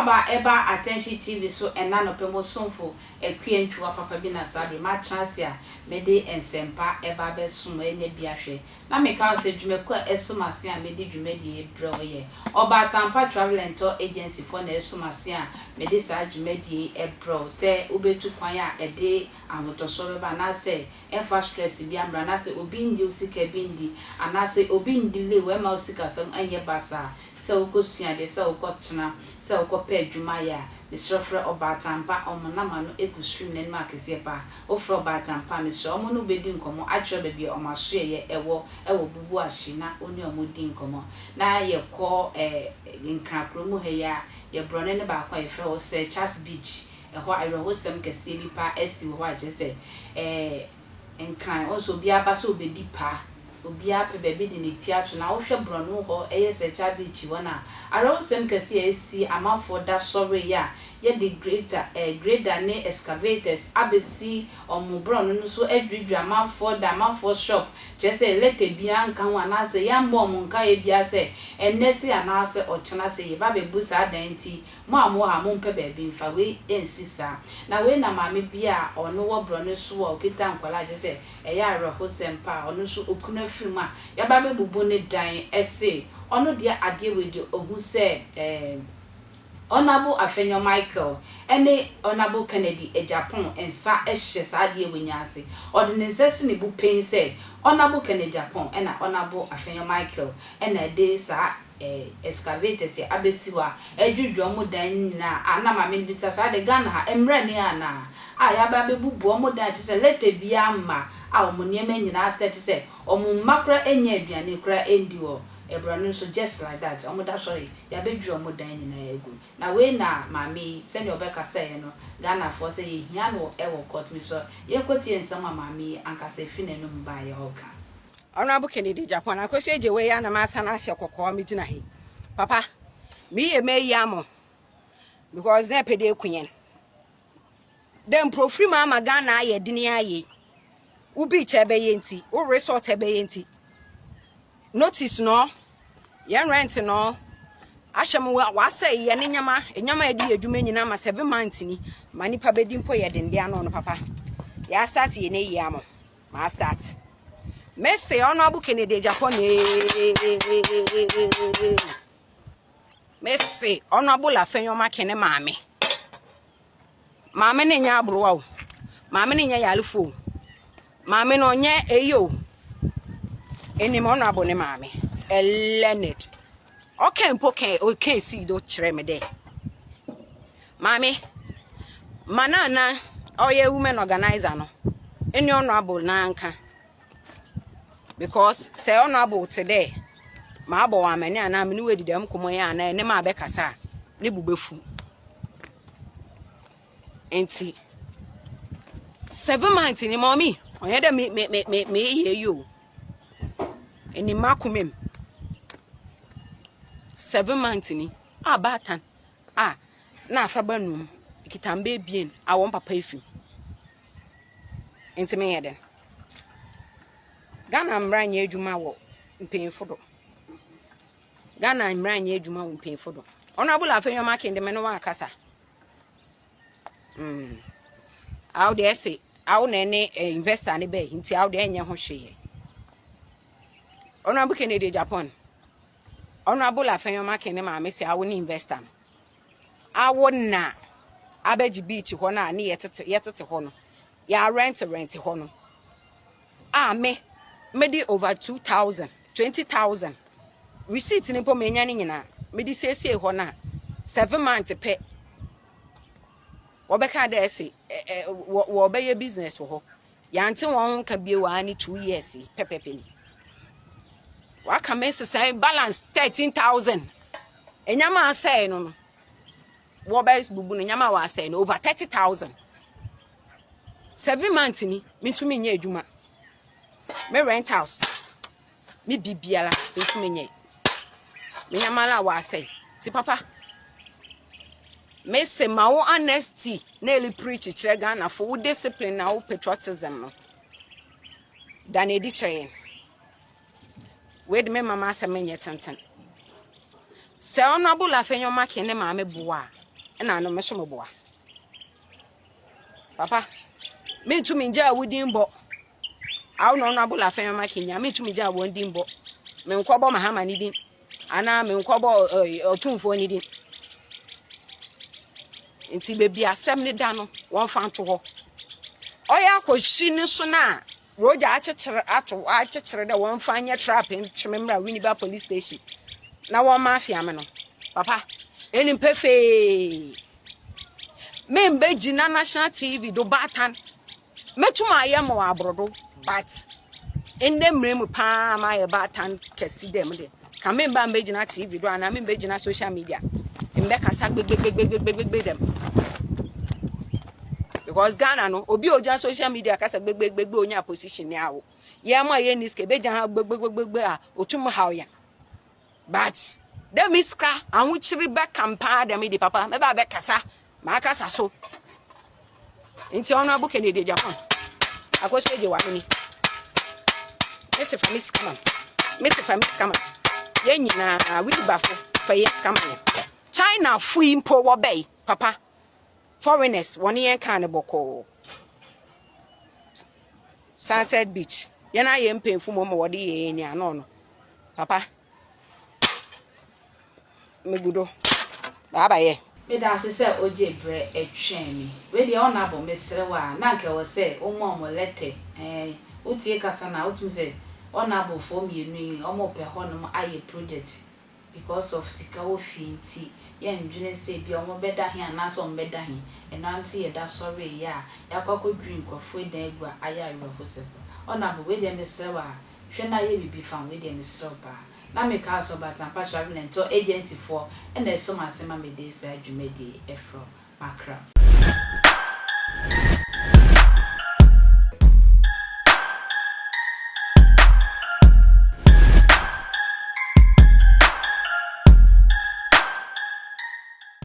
Akwaaba ɛba Attention TV so ɛna anɔpa mu somfo Akua Ntwiwa papa bi na saa bere matena ase a mede nsɛmpa ɛba abɛsom ɛnyɛ bi ahwɛ. Na meka wo sɛ dwumakuo a ɛsom ase a mede dwumadie yi brɛ wo yɛ Ɔbaatampa Travel and Tour Agency foɔ na ɛsom ase a mede saa dwumadie yi brɛ wo sɛ wobɛtu kwan a ɛde ahotɔsoɔ bɛba anaasɛ ɛmfa stress bi mmra anaasɛ obi nnye wo sika bi ndi anaasɛ obi ndelay wo ɛmma wo sikasɛm ɛnyɛ basaa sɛ wokɔsua adeɛ, sɛ wokɔtena, sɛ wokɔpɛ adwuma yɛ a, mesrɛ frɛ Ɔbaatampa, wɔn number no gu screen no anim akɛseɛ paa. Wofrɛ Ɔbaatampa a, mesrɛ wɔn ne wo bɛdi nkɔmmɔ akyerɛ baabi a wɔn asoɛeɛ ɛwɔ ɛwɔ Bubuahye na wo ne wɔn di nkɔmmɔ. Na yɛkɔ eh, Nkran kuro mu ha yi a, yɛ borɔno no baako a yɛfrɛ hɔ Sir Charles Beach, ɛhɔ awerɛhosɛm kɛseɛ bi paa asi wɔ hɔ a kyerɛ sɛ eh, Nkran, wohu sɛ obiara ba sɛ ɔbɛdi paa, obiara pɛ baabi de ne ti ato. Na wohwɛ borɔno hɔ, ɛyɛ Sɛkyɛ Beach hɔ no a, awerɛhosɛm kɛse a asi, amanfoɔ da sɔreeɛ a yɛde grater, eh, grader ne excavators abɛsi wɔn borɔno no so adwiridwiri amanfoɔ da, amanfoɔ shop, kyerɛ sɛ letter biara nka ho anaasɛ yɛammɔ wɔn nkaeɛ biara sɛ ɛnnɛ sei anaasɛ ɔkyena sei yɛba abɛbu saa dan nti Mo a mowɔ ha, mompɛ baabi mfa wei nsi saa. Na wei na maame bi a ɔno wɔ borɔno so a ɔkita nkwadaa a kyerɛ sɛ ɛyɛ awerɛhosɛm paa, ɔno nso okunu afiri mu a yɛaba abɛbubu ne dan se ɔno deɛ adeɛ wei deɛ ɔhu sɛ ɛɛ Honourable Afenyo Michael ne Honourable Kennedy Agyapong nsa hyɛ saa adeɛ wei nyinaa ase. Ɔde ne nsa si ne bo pain sɛ Honourable Kennedy Agyapong ɛna Honourable Afenyo Michael ɛna ɛde saa excavators yi abɛsi hɔ a ɛredwidwa wɔn dan no nyinaa a na maame no bisa saa de Ghana ha mmra ni anaa a yɛaba abɛbubu wɔn dan a kyerɛ sɛ letter biara mma a wɔn nneɛma nyinaa asɛe te sɛ wɔn mma koraa nnya aduane koraa ndi wɔ borɔno no so just like that wɔn da sɔre yɛabɛdwiri wɔn dan nyinaa agu na wei na maame yi sɛdeɛ ɔbɛkasaeɛ no Ghanafoɔ sɛ yɛhia no wɔ court mesrɛ yɛnkɔtie nsɛm a maame yi ankasa ɛfiri n'anum baeɛ ɔka. Honourable Kennedy Agyapong Akosua Adjei wei a na masan ahyɛ kɔkɔɔ megyina he. Papa, meyɛ meyi amo because na ɛpɛ dɛ eku yɛn. Dɛ mprofiri mu ama Ghana ayɛ dene ayɛ. Wo beach ɛbɛyɛ nti, wo resort ɛbɛyɛ nti. Notice no, yɛn rent no, ahyɛ mo wasɛe yɛ ne nyama, nyama yɛde yɛ adwuma nyinaa ma 7 months ni, ma nipa bɛdi mpo yɛ dende ano no papa. Yɛ start yɛ ne yi amo. Ma start. Mese Honorable Kennedy Agyapong mese Honorable Afenyo Markin ne maame. Maame ne nyɛ aborowa o. Maame ne nyɛ yarefo o. Maame no ɔnyɛ eyi o. Enim Honorable ne maame. Learned. Ɔka mpo ka ɔka si do kyerɛ me dɛ. Maame, ma na na ɔyɛ women organizer no. Ɛne Honorable na nka. Because sɛ Honorable te dɛ maabɔ wɔn amani anaa me ne wo adi dɛm nkɔmmɔ yi anaa ɛne ma abɛkasa a ne bo bɛfu. Nti 7 months ni mɔmi ɔnyɛ dɛ me me me me me yɛ yi o. Enim akoma mu. 7 months ni a baatan a na afraba num kita mba ebien a wɔn papa efi. Nti meyɛ dɛn? Ghana mmara nyɛ adwuma wɔ mpanyinfo do. Ghana mmara nyɛ adwuma wɔ mpanyinfo do. Honorable Afenyo Markin de me no wakasa. Awo deɛ ɛsɛ awo na ɛne investor ne bɛɛ nti awo deɛ ɛnyɛ ho hwee. Honorable Kennedy Agyapong. Honorable Afenyo Markin ne maame sɛ awo ne investor no. Awo na abɛgye beach hɔ no a ne yɛtete yɛtete hɔ no. Yɛ rent rent hɔ no. A me mede over 2000 20,000 receipt ni mpo menya ne nyinaa mede siesie hɔ no a 7 months pɛ wɔbɛka dɛ ɛsɛ wɔbɛyɛ business wɔ hɔ yɛante wɔn ho nka bio wɔ ne 2 years yi pɛpɛpɛ ni waka me sesan balance 13,000 enyama asɛe no no wɔbɛ bubu no nyama a wɔasɛe no over 30,000. 7 months ni mentumi nyɛ adwuma, me rent house me biribiara ntumi nyɛ me nyama la wɔasɛe. Ti papa, mese ma wo honesty na ɛli preach kyerɛ Ghanafo, wo discipline na wo patriotism no da na ɛdi kyerɛ yɛn. Wei de me mama asɛm nyɛ tenten sɛ Honorable Afenyo Markin ne maame boa a. Ɛna ano me so meboa. Papa, mentumi ngyaa wo din bɔ. Awo na ɔno abola afɛn ma kenya, mentumi ngyaa wɔn din bɔ. Menkɔbɔ Mahama ne din anaa menkɔbɔ ɔtumfoɔ ne din. Nti baabi asɛm ne da no, wɔmfa nto hɔ. Ɔyɛ akɔhyi ne so no a, Roger akyekyere ato akyekyere dɛ wɔmfa nyɛ trap ntwe me mmra Winneba police station na wɔmma afea me no. Papa, enim pefee. Membɛgyina national TV do baatan. Mɛtum ayɛ ma wɔ aborodo, but ndɛ mmerɛ mu paa mayɛ baatan kɛse dɛm de. Ka memba mbɛgyina TV do anaa membɛgyina social media mbɛkasa gbegbegbegbegbegbe dɛm. Because Ghana no, obi a ogyina social media kasa gbegbegbegbe onya position ne awo. Yɛn mo a yɛn ni sika ebɛgyina ha gbegbegbegbe a otum haw yɛn. But dɛ me sika ahokyere bɛka paa dɛm de papa mɛba abɛkasa maakasa so. Nti ɔno abo Kennedy Japan. Akosua agye wa meni. Mese fa me sika ma. Mese fa me sika ma. Yɛn nyinaa Winnebafo fa yɛn sika ma yɛn. China fo yi mpo wɔbɛyi papa. Foreigners wɔne yɛn kaa no bɔkɔɔ. Sunset Beach. Yɛn ayɛ mpanyinfo mu ma wɔde yɛ yɛn ni ano no. Papa. Megu do. Baaba yɛ. Meda ase sɛ wogye berɛ twɛn me. Wei deɛ Honourable mesrɛ wo a na anka ɛwɔ sɛ woma wɔn lɛtɛ ɛɛ wotie kasa no a wotumi sɛ Honourable foɔ mmienu yi wɔn repɛ hɔnom ayɛ project because of sika wɔ fie nti yɛndwene sɛ ebia wɔn bɛda he anaasɛ wɔn bɛda he ɛno ara nti yɛda sɔreeɛ a yɛakɔ akɔdwiri nkurɔfoɔ dan agu a ayɛ awerɛhosɛm. Honourable wei deɛ mesrɛ wo a hwɛ na yɛ biribi fa ho wei deɛ mesrɛ wo paa. Na me kaa sɛ ɔbaatan pa travel and tour agency foɔ na ɛsɔ m'ase ma me de saa dwumadie yi ɛfrɛ wo. Makra.